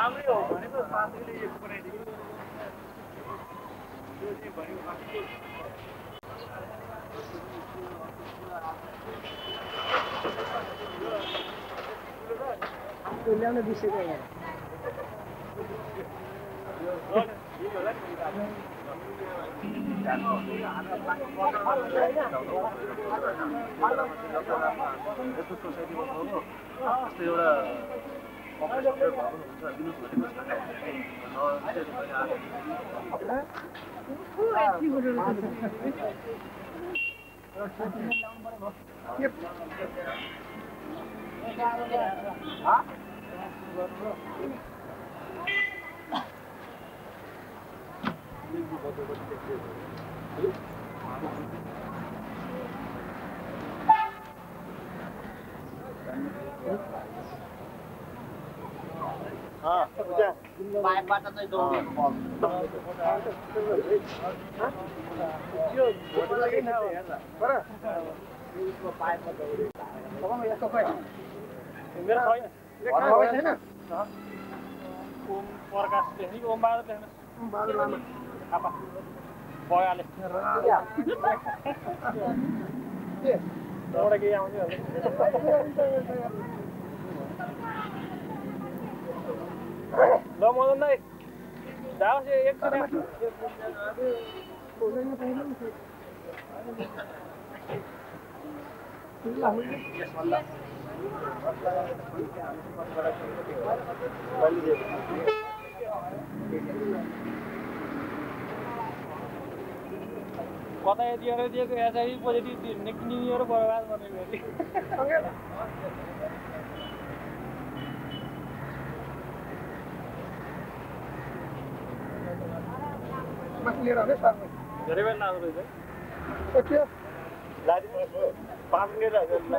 राम्रै हो भनेको साथीले एक बनाइदियो त्यो चाहिँ भयो ल्याउन बिर्सेको यार पाइपबाट चाहिँ दौडिएको मेरो छैन ओम प्रकाश लेख्ने ओम बहादुर लेख्न बहादुर लामा थापा बयाले एउटा केही आउँछ ल मदन दाइ जाओस् एकछिन कतै दिएर दिएको एचआइभी पोजिटिभ निक्लिएर बर्बाद गर्ने गरी धेरै बेला लाग्दो रहेछ पाँच मिनट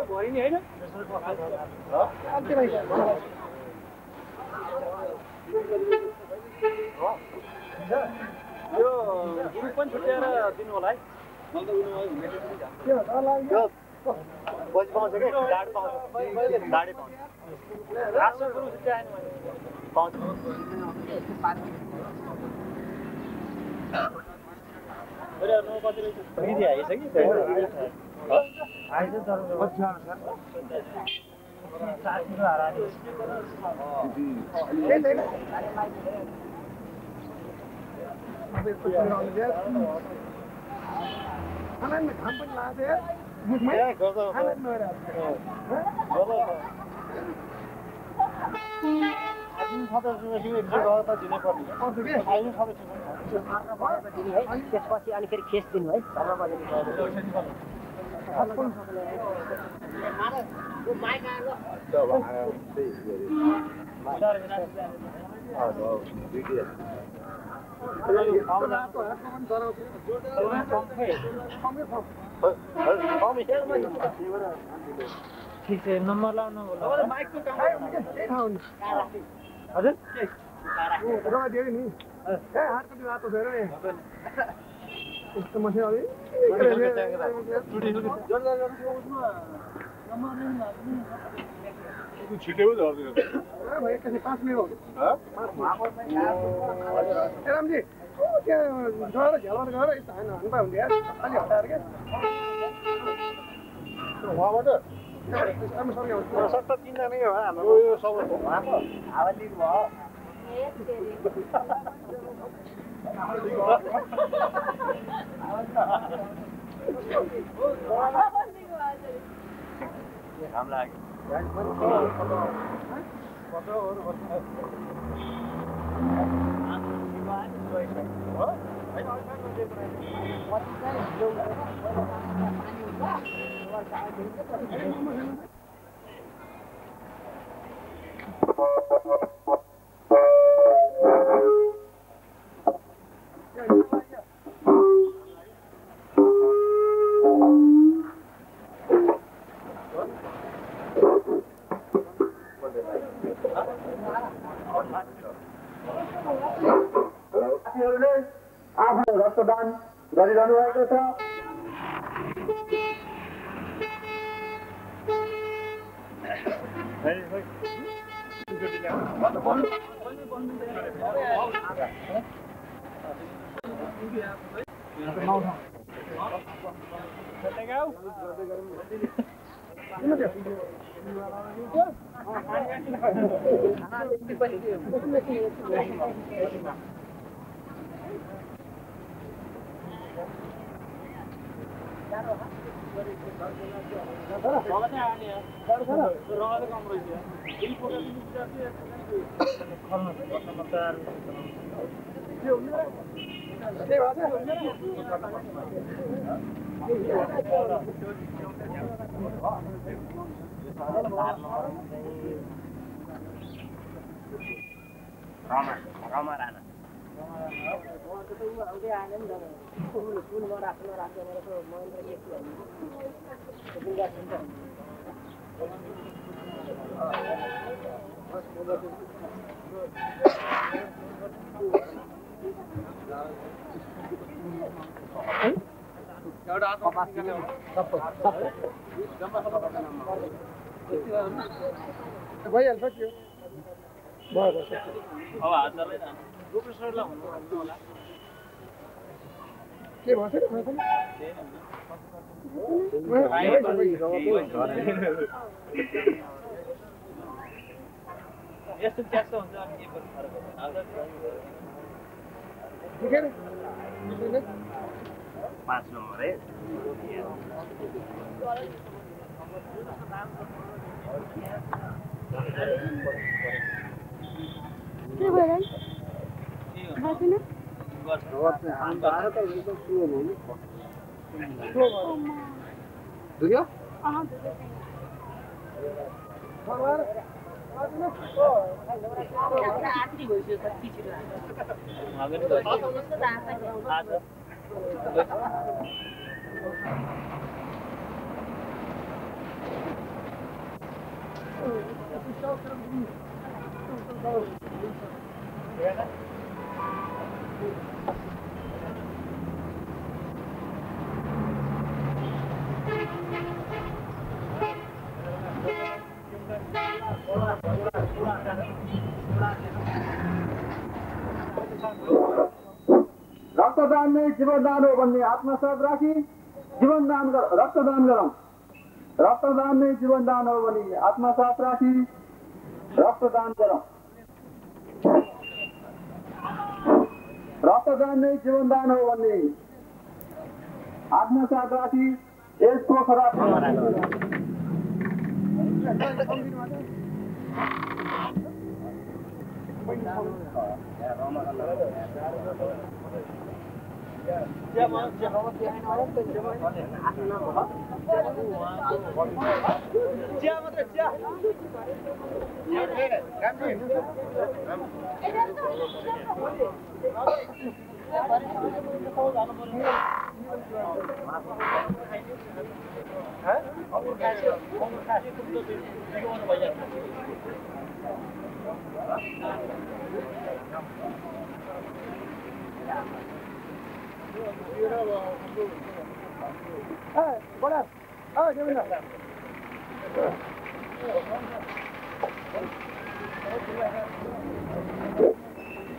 भयो नि होइन यो ग्रुप पनि छुट्याएर दिनु होला है पाउँछ कि गाडी पाउँछ गाडी पाउँछ राष्ट्र गुरु छुट्याएन पाउँछ विधि आइछ कि आइछ तर त्यसपछि अनि फेरि खेस दिनु है ठीक है नंबर लाउनु होला हजुर रगा दियो नि ए हातको त्यो रातो थियो नि यस्तो मस्यो अलि छिटै हो झर्दैन भाइ एकैछिन 5 मिनेट हो ए रामजी त्यहाँ गएर झ्यालबाट गएर यस्तो हान्न हुन्थ्यो यार अलि हटाएर क्या उहाँबाट सट्टा चिन्जानै हो हाम्रो यो सबै हावा लिनु भयो घाम लाग्यो आफ्नो रक्तदान गरिरहनु भएको छ। Rama Rana. भइहाल्छ के भयो अब हातले प्रोफेसरलाई भन्नु होला के भन्छ यस्तो त्यस्तो हुन्छ अनि के पनि फरक हुन्छ 5 नम्बर है के भयो बस्नु दुख्यो रक्तदान नै जीवनदान हो भन्ने आत्मसात राखी जीवनदान रक्तदान गरौँ। रक्तदान नै जीवनदान हो भने आत्मसात राखी रक्तदान गरौँ। रक्तदान नै जीवनदान हो भन्ने आत्मसात राखी यसको खराब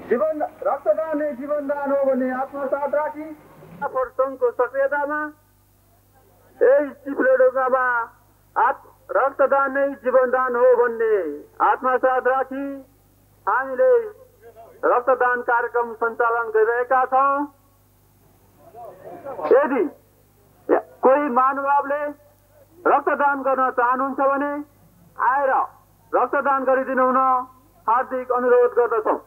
जीवन रक्तदान नै जीवनदान हो भन्ने आत्मसात राखी सङ्घको सक्रियतामा यही चिप्लेडोकामा रक्तदान नै जीवनदान हो भन्ने आत्मसात राखी हामीले रक्तदान कार्यक्रम सञ्चालन गरिरहेका छौँ। यदि कोही महानुभावले रक्तदान गर्न चाहनुहुन्छ भने आएर रक्तदान गरिदिनु हुन हार्दिक अनुरोध गर्दछौँ।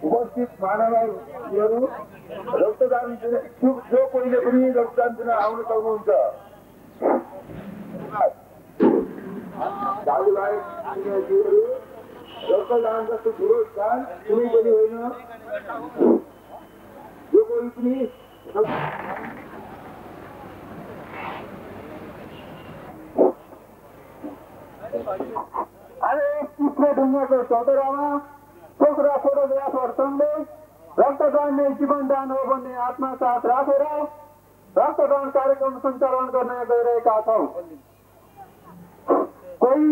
उपस्थित महानुभावहरू रक्तदान दिन इच्छुक जो कोहीले पनि रक्तदान दिन आउन सक्नुहुन्छ। दाजुभाइ रक्तदान जस्तो ठुलो दान कुनै पनि होइन। जो कोही पनि आज चिप्रे ढुङ्गाको चौतरामा पोखरा फोटोग्राफरसँगै रक्तदान नै जीवनदान हो भन्ने आत्मसाथ राखेर रक्तदान कार्यक्रम सञ्चालन गर्न गइरहेका छौँ। कोही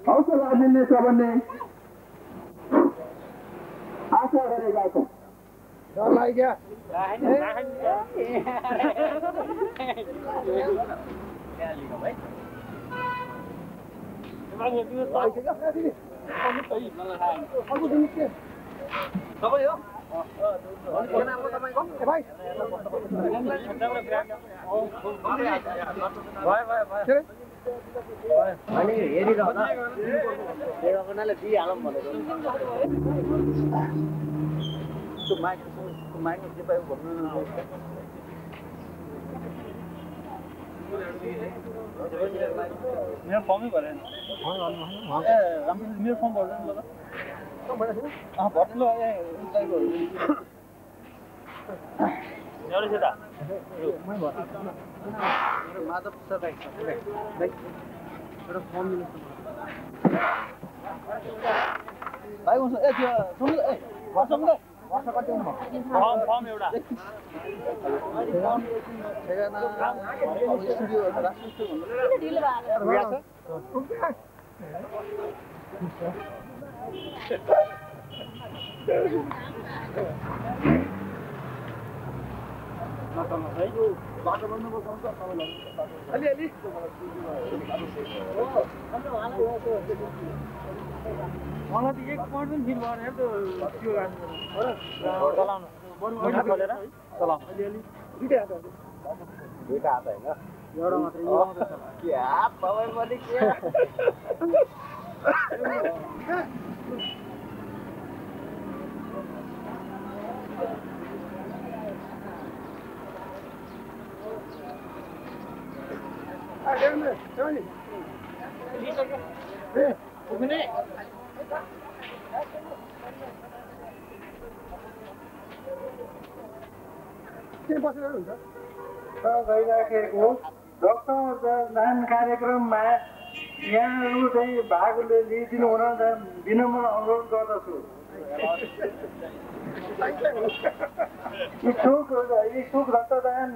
हौसला दिनेछ भन्ने आशा गरेका छौँ। डर लाग्यो मेरो फर्मै भरेन मेरो फर्म भर्दैन ल भर्नु एउटा माधव प्रसाद एउटा फर्म दिनु भाइ फर्म एउटा अलिअलि मलाई त एक पॉइंट पनि फिल भएन त्यो चलाउनु बरु अहिले खोलेर चलाउनु अलिअलि दुईटा हात होइन एउटा मात्रै के हात तपाईँ पनि के गइराखेको रक्तदान कार्यक्रममा यहाँहरू चाहिँ भाग लिइदिनु हुन विनम्र अनुरोध गर्दछु। इच्छुक रक्तदान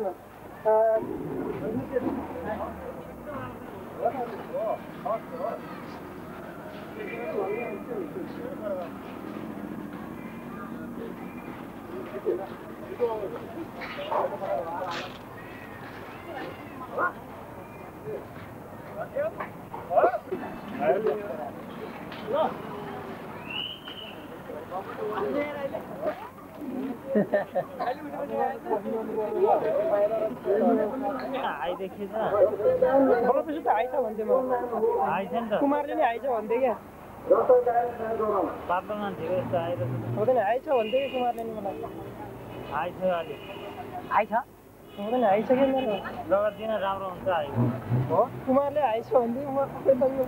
कुमारले नि आइछ भन्थे क्या पापा मान्छेको यस्तो आइरहेको हुँदैन आइछ भन्थे कि कुमारले नि मलाई आइछ अहिले आइछ हुँदैन आइछ कि मेरो जग्गा दिन राम्रो हुन्छ आएको हो कुमारले आइछ भन्थे म सबै तङ्ग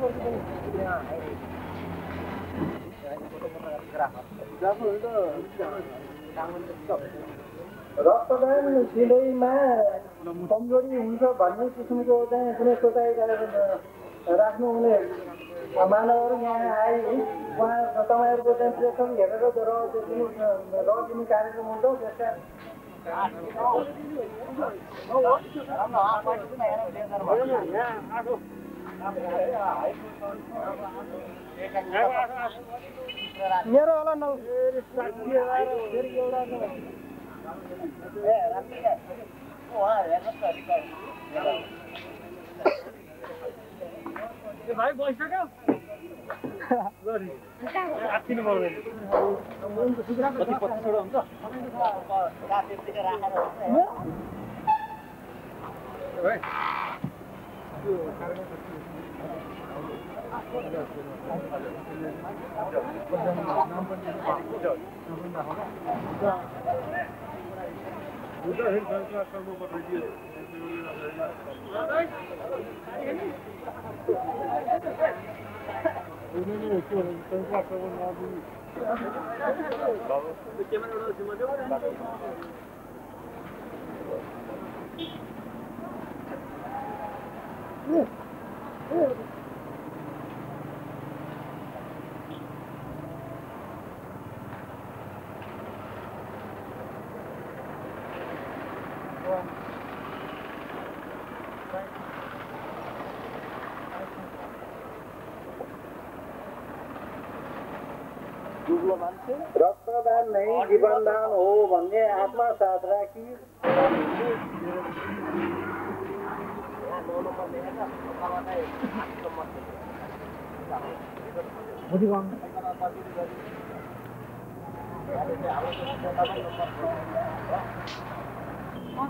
रक्तदान दिँदैमा कमजोरी हुन्छ भन्ने किसिमको चाहिँ कुनै सोचाइ राख्नु हुने मानवहरू यहाँ आए उहाँ तपाईँहरूको चाहिँ प्रेसर हेरेर दिने कार्यक्रम हुन्छ त्यसका मेरो होला नौ भाइ बसिसक्यो आत्तिनु पर्दैन कति 25 वटा हुन्छ रक्तदान नै जीवनदान हो भन्ने आत्मसाथ राखी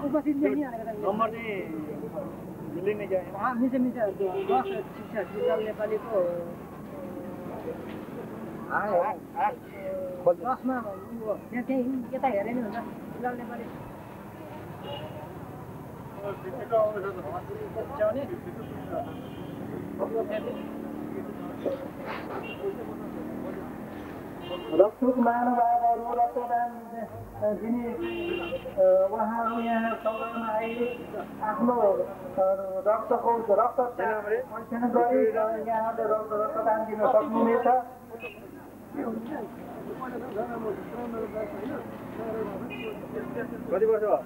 उपस्थित नम्बर चाहिँ मिल्दैन क्या मिल्छ शिक्षा नेपालीको दसमा त्यही यता हेरे नि हुन्छ फिलहाल नेपाली रक्षक महानुभावहरू रक्तदान दिने उहाँहरू यहाँ सभामा आइ आफ्नो रक्तको रक्त परीक्षण गरी यहाँले रक्तदान दिन सक्नुहुनेछ कति वर्ष भयो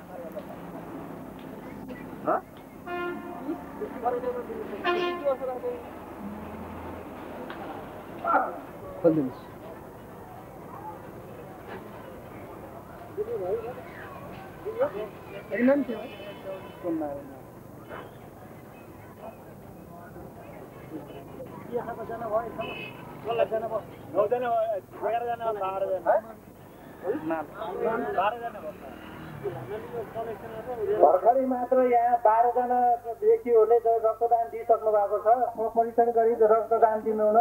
भर्खरै मात्र यहाँ 12 जना व्यक्तिहरूले रक्तदान दिइसक्नु भएको छ परीक्षण गरी रक्तदान दिनु हुन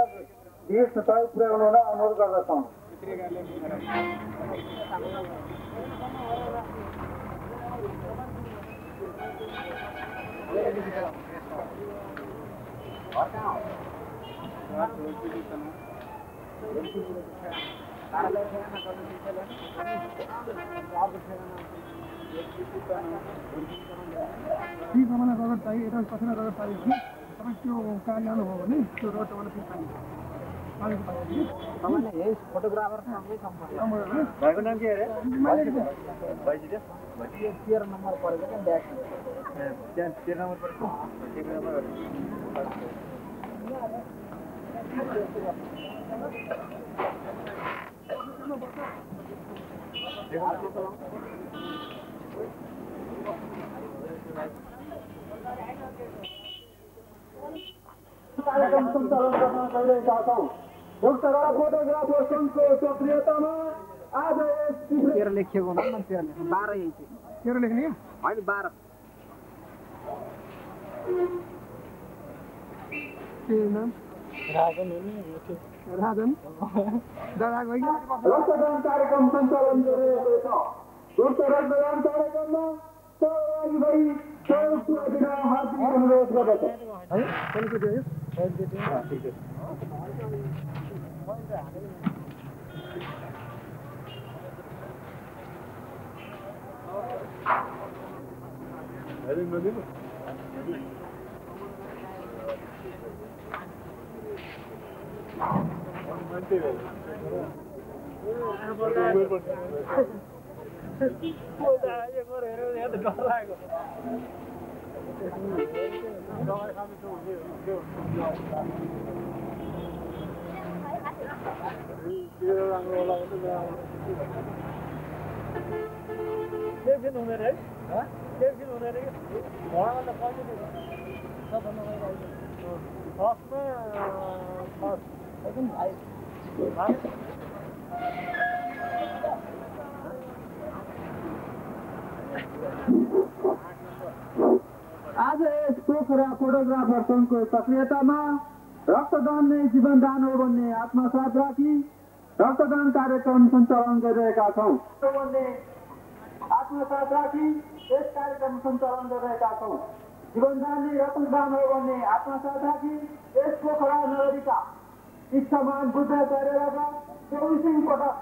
देश सहयोग पुर्याउनु हुन अनुरोध गर्दछौँ तपाईँलाई रगत चाहियो यता कसैलाई रगत चाहियो भने तपाईँ त्यो कहाँ जानुभयो भने त्यो रगत तपाईँलाई फेरि फोटोग्राफर भाइको नाम के अरे 13 नम्बर परेको क्या ब्याग 13 नम्बर परेको 1 नम्बर कार्यक्रम सञ्चालन गर्न गइरहेका छौँ डाक्टर फोटोग्राफर सङ्घको सक्रियतामा आज तेह्र लेखिएको हुँदा 12 यही थियो 13 लेख्ने क्या होइन 12 के नाम राजन दादाको होइन रक्तदान कार्यक्रम सञ्चालन गरिरहेको छ उक्त रक्तदान कार्यक्रममा सहभागी भई सहयोग पुर्याइदिन हार्दिक अनुरोध गर्दछ है कहिले त्यो आज यस पोखरा फोटोग्राफर सङ्घको सक्रियतामा रक्तदान नै जीवनदान हो भन्ने आत्मसाथ राखी रक्तदान कार्यक्रम सञ्चालन गरिरहेका छौँ भन्ने आत्मसाथ राखी यस कार्यक्रम सञ्चालन गरिरहेका छौँ जीवनदान नै रक्तदान हो भन्ने आत्मसाथ राखी यस पोखरा नगरीका इच्छामान बुद्धाचार्यबाट 24 पटक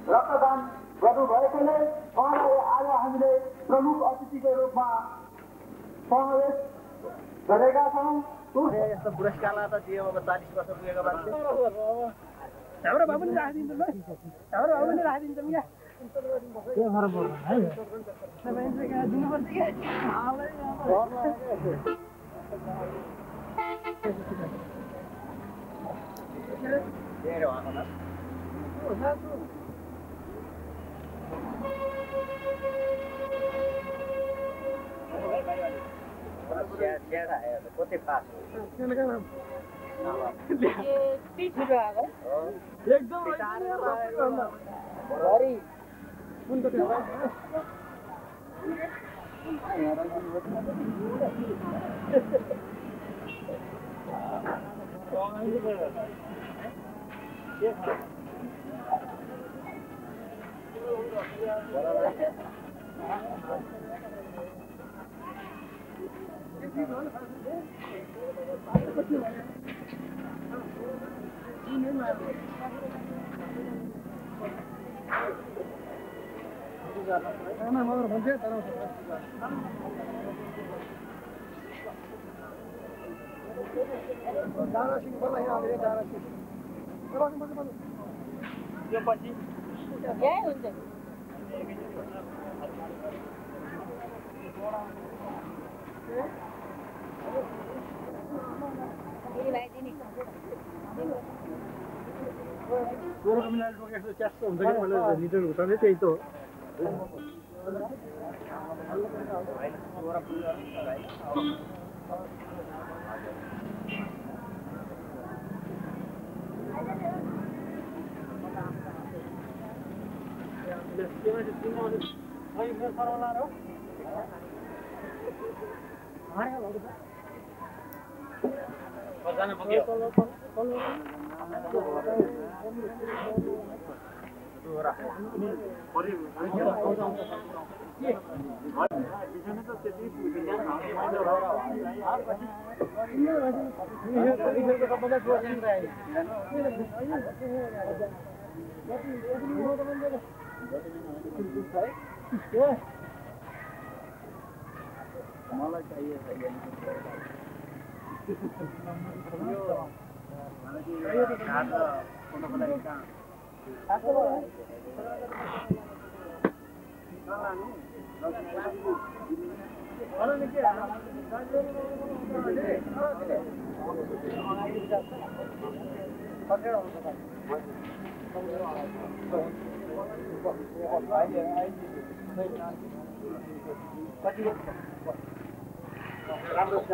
रक्तदान गर्नुभएकोले उहाँलाई आज हामीले प्रमुख अतिथिको रूपमा समावेश गरेका छौँ यस्तो पुरस्कारलाई त दियो अब 40 वर्ष पुगेको मान्छे हाम्रो बाबु नि राखिदिन्छौँ ल हाम्रो बाबु नि राखिदिन्छौँ क्या के फरक पर्छ है तपाईले के दिनुपर्छ के धेरै हो होला कति पास त्यही त मलाई चाहिए राम्रो छ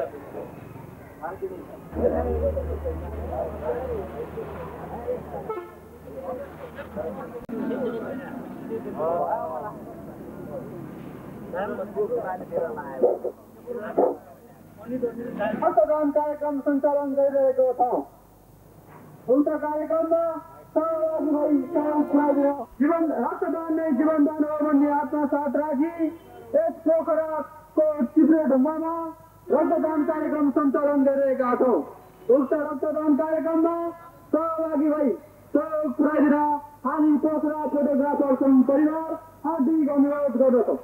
रक्तदान कार्यक्रम सञ्चालन गरिरहेको छौँ। उक्त कार्यक्रममा सहभागी भई जीवन रक्तदान नै जीवनदान हो भन्ने आत्मसात राखी यस पोखराको चिप्रे ढुङ्गामा रक्तदान कार्यक्रम सञ्चालन गरिरहेका छौँ। उक्त रक्तदान कार्यक्रममा सहभागी भई सहयोग पुर्याइदिन हामी पोखरा फोटोग्राफर सङ्घ परिवार हार्दिक अनुरोध गर्दछौँ।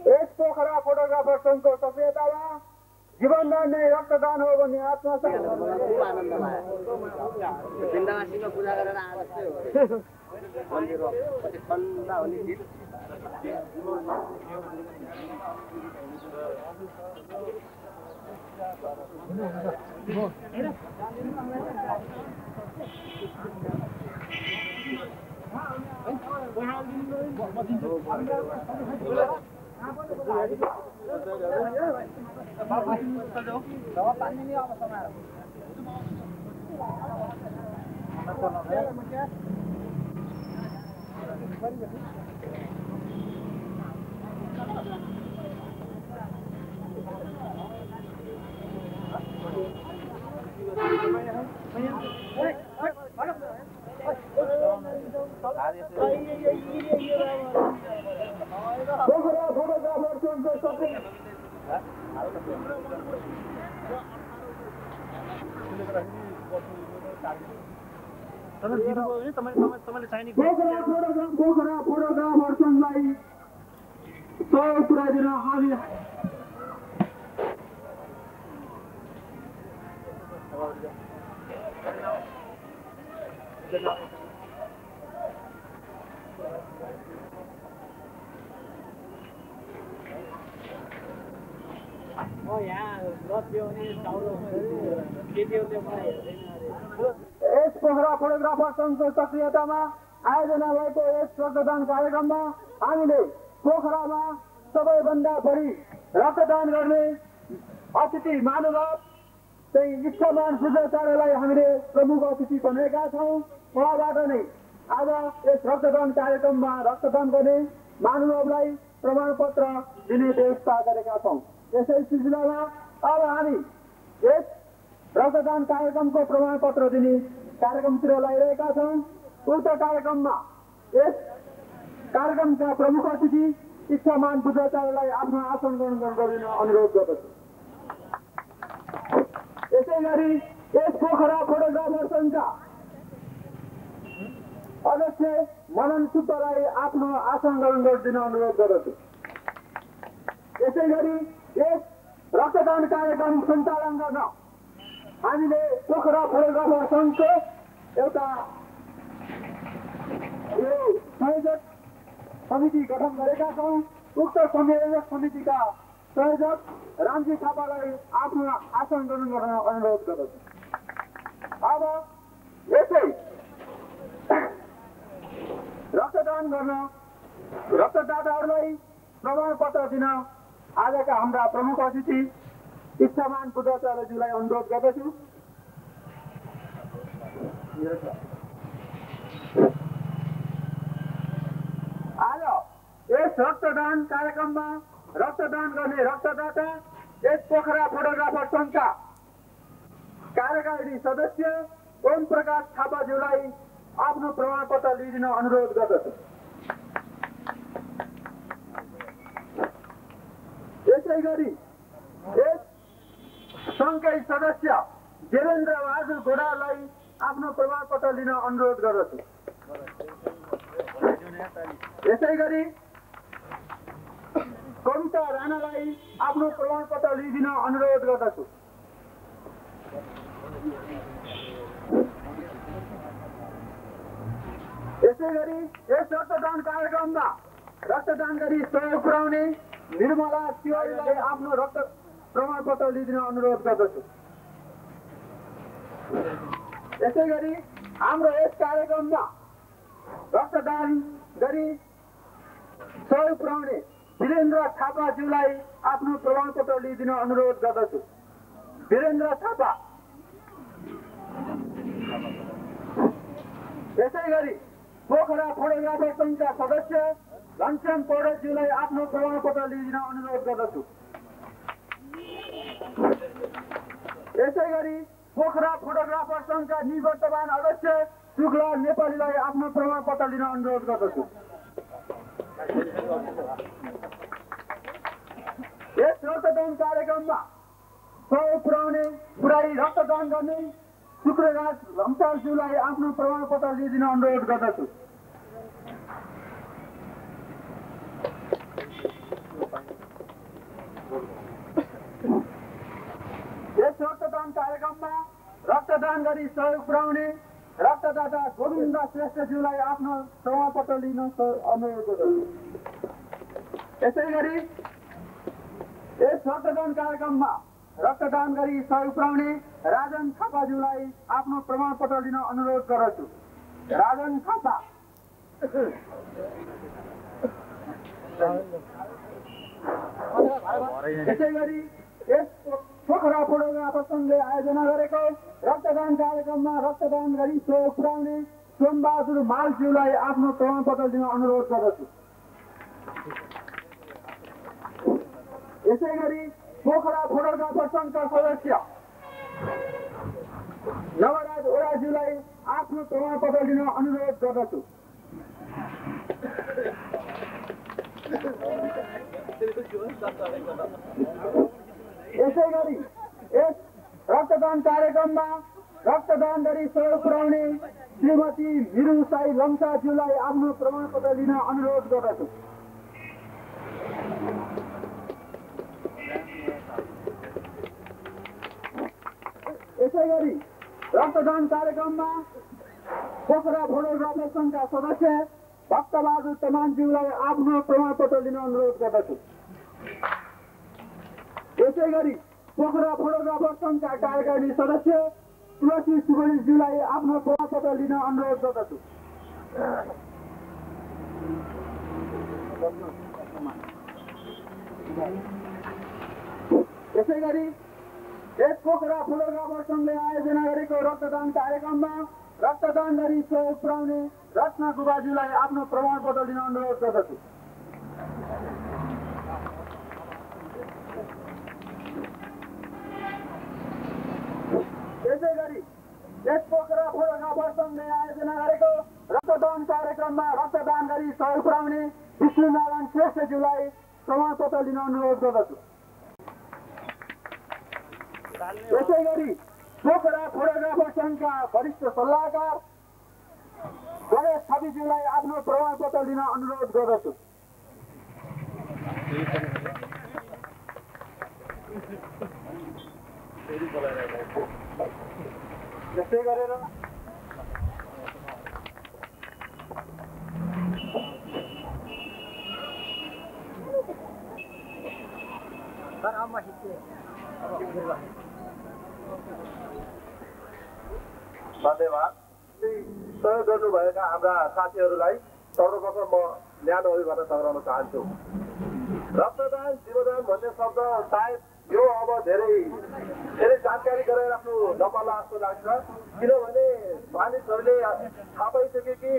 यस पोखरा फोटोग्राफर सङ्घको सचेततामा जीवनदान नै रक्तदान हो भन्ने आत्मसात आनन्द लाग्यो। बिन्दावासीको पूजा गरेर आएको हो ठन्डा हुने गीत फोटोग्राफरलाई सहयोग पुर्याइदिन हामी यस पोखरा फोटोग्राफर सङ्घको सक्रियतामा आयोजना भएको यस रक्तदान कार्यक्रममा हामीले पोखरामा सबैभन्दा बढी रक्तदान गर्ने अतिथि महानुभाव चाहिँ इच्छामान पूजाचार्यलाई हामीले प्रमुख अतिथि बनेका छौँ। उहाँबाट नै आज यस रक्तदान कार्यक्रममा रक्तदान गर्ने महानुभावलाई प्रमाणपत्र दिने व्यवस्था गरेका छौँ। यसै सिलसिलामा अब हामी यस रक्तदान कार्यक्रमको प्रमाणपत्र दिने कार्यक्रमतिर लगाइरहेका छौँ। उक्त कार्यक्रममा यस कार्यक्रमका प्रमुख अतिथि इच्छामान पूजाचार्यलाई आफ्नो आसन ग्रहण गरिन अनुरोध गर्दछु। यसै गरी यस पोखरा फोटोग्राफर सङ्घका अध्यक्ष मनन सुब्बालाई आफ्नो आसन ग्रहण गरिदिन अनुरोध गर्दछु। यसै गरी यस रक्तदान कार्यक्रम सञ्चालन गर्न हामीले पोखरा फोटोग्राफर सङ्घको एउटा संयोजक समिति गठन गरेका छौँ। उक्त संयोजक समितिका संयोजक रामजी थापालाई आफ्नो आसन ग्रहण गर्न अनुरोध गर्दछु। अब यसै रक्तदान गर्न रक्तदाताहरूलाई प्रमाणपत्र दिन आजका हाम्रा प्रमुख अतिथि इच्छामान पूजाचार्यज्यूलाई अनुरोध गर्दछु। आज यस रक्तदान कार्यक्रममा रक्तदान गर्ने रक्तदाता यस पोखरा फोटोग्राफर सङ्घका कार्यकारी सदस्य ओम प्रकाश थापाज्यूलाई आफ्नो प्रमाणपत्र लिइदिन अनुरोध गर्दछु। यसै गरी यस सङ्घकै सदस्य देवेन्द्र बहादुर गोडालाई आफ्नो प्रमाणपत्र लिन अनुरोध गर्दछु। यसै गरी कविता राणालाई आफ्नो प्रमाणपत्र लिइदिन अनुरोध गर्दछु। यसै गरी यस रक्तदान कार्यक्रममा रक्तदान गरी सहयोग पुर्याउने निर्मला तिवारीलाई आफ्नो रक्त प्रमाणपत्र लिइदिन अनुरोध गर्दछु। यसै गरी हाम्रो यस कार्यक्रममा रक्तदान गरी सहयोग पुर्याउने वीरेन्द्र थापाज्यूलाई आफ्नो प्रमाणपत्र लिइदिन अनुरोध गर्दछु। वीरेन्द्र थापा। यसै गरी पोखरा फोटोग्राफर सङ्घका सदस्य घनश्याम पौडेलज्यूलाई आफ्नो प्रमाणपत्र लिइदिन अनुरोध गर्दछु। यसै गरी पोखरा फोटोग्राफर सङ्घका निवर्तमान अध्यक्ष शुक्ला नेपालीलाई आफ्नो प्रमाणपत्र लिन अनुरोध गर्दछु। यस रक्तदान कार्यक्रममा सहयोग पुर्याई रक्तदान गर्ने शुक्रराज लम्सालज्यूलाई आफ्नो प्रमाणपत्र लिइदिन अनुरोध गर्दछु। यस रक्तदान कार्यक्रममा रक्तदान गरी सहयोग पुर्याउने रक्तदाता गोविन्द श्रेष्ठज्यूलाई आफ्नो प्रमाणपत्र लिन अनुरोध गर्दछु। यसै गरी यस रक्तदान कार्यक्रममा रक्तदान गरी सहयोग पुर्याउने राजन थापाज्यूलाई आफ्नो प्रमाणपत्र लिन अनुरोध गर्दछु। राजन थापा। यसै गरी यस पोखरा फोटोग्राफर सङ्घले आयोजना गरेको रक्तदान कार्यक्रममा रक्तदान गरी सहयोग पुर्याउने सोमबहादुर मालज्यूलाई आफ्नो प्रमाणपत्र दिन अनुरोध गर्दछु। यसै गरी पोखरा फोटोग्राफर सङ्घका सदस्य नवराज ओराज्यूलाई आफ्नो प्रमाणपत्र दिन अनुरोध गर्दछु। यसै गरी यस रक्तदान कार्यक्रममा रक्तदान गरी सहयोग पुर्याउने श्रीमती मिरु साई लम्साज्यूलाई आफ्नो प्रमाणपत्र दिन अनुरोध गर्दछु। यसै गरी रक्तदान कार्यक्रममा पोखरा फोटोग्राफर सङ्घका सदस्य भक्तबहादुर तमानज्यूलाई आफ्नो प्रमाणपत्र दिन अनुरोध गर्दछु। यसै गरी पोखरा फोटोग्राफर सङ्घका कार्यकारिणी सदस्य तुलसी सुगणीज्यूलाई आफ्नो प्रमाणपत्र दिन अनुरोध गर्दछु। यसै गरी यस पोखरा फोटोग्राफर सङ्घले आयोजना गरेको रक्तदान कार्यक्रममा रक्तदान गरी सहयोग पुर्याउने रत्ना गुबाज्यूलाई आफ्नो प्रमाणपत्र दिन अनुरोध गर्दछु। यसै गरी यस पोखरा फोटोग्राफर सङ्घले आयोजना गरेको रक्तदान कार्यक्रममा रक्तदान गरी सहयोग पुर्याउने विष्णुनारायण श्रेष्ठज्यूलाई प्रमाणपत्र दिन अनुरोध गर्दछु। यसै गरी पोखरा फोटोग्राफर सङ्घका वरिष्ठ सल्लाहकार गणेश छविज्यूलाई आफ्नो प्रमाणपत्र दिन अनुरोध गर्दछु। यसै गरेर धन्यवाद। सहयोग गर्नुभएका हाम्रा साथीहरूलाई सर्वप्रथम म न्यानो अभिवादन टक्राउन चाहन्छु। रक्तदान जीवदान भन्ने शब्द सायद यो अब धेरै जानकारी गराइराख्नु नपर्ला जस्तो लाग्छ, किनभने मानिसहरूले थाहा पाइसके कि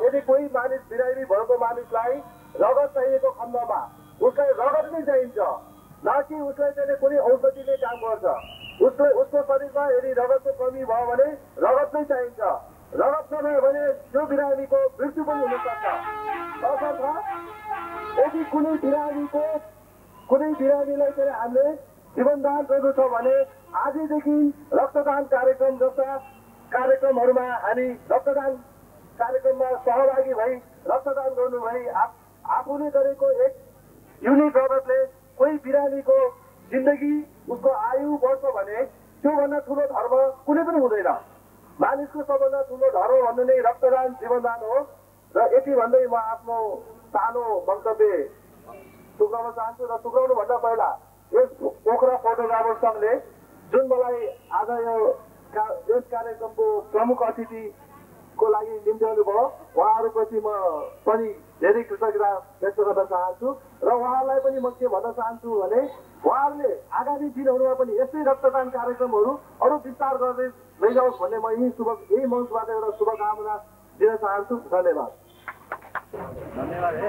यदि कोही मानिस बिरामी भएको मानिसलाई रगत चाहिएको खण्डमा उसलाई रगत नै चाहिन्छ, न कि उसलाई चाहिँ कुनै औषधिले काम गर्छ। उसको शरीरमा यदि रगतको कमी भयो भने रगत नै चाहिन्छ। रगत नभयो भने त्यो बिरामीको मृत्यु पनि हुन सक्छ। तसर्थ यदि कुनै बिरामीलाई चाहिँ हामीले जीवनदान गर्नु छ भने आजदेखि रक्तदान कार्यक्रम जस्ता कार्यक्रमहरूमा हामी रक्तदान कार्यक्रममा सहभागी भई रक्तदान गर्नु भई आफूले गरेको एक युनिट रगतले कोही बिरामीको जिन्दगी उसको आयु बढ्छ भने त्योभन्दा ठुलो धर्म कुनै पनि हुँदैन। मानिसको सबभन्दा ठुलो धर्म भन्नु नै रक्तदान जीवनदान हो। र यति भन्दै म आफ्नो सानो वक्तव्य टुक्राउन चाहन्छु। र टुक्राउनुभन्दा पहिला यस पोखरा फोटोग्राफर सङ्घले जुन मलाई आज यस कार्यक्रमको प्रमुख अतिथिको लागि निम्त्याउनु भयो, उहाँहरूप्रति म पनि धेरै कृतज्ञता व्यक्त गर्न चाहन्छु। र उहाँलाई पनि म के भन्न चाहन्छु भने उहाँहरूले आगामी दिनहरूमा पनि यस्तै रक्तदान कार्यक्रमहरू अरू विस्तार गर्दै लैजाओस् भन्ने म यही मञ्चबाट एउटा शुभकामना दिन चाहन्छु। धन्यवाद। धन्यवाद।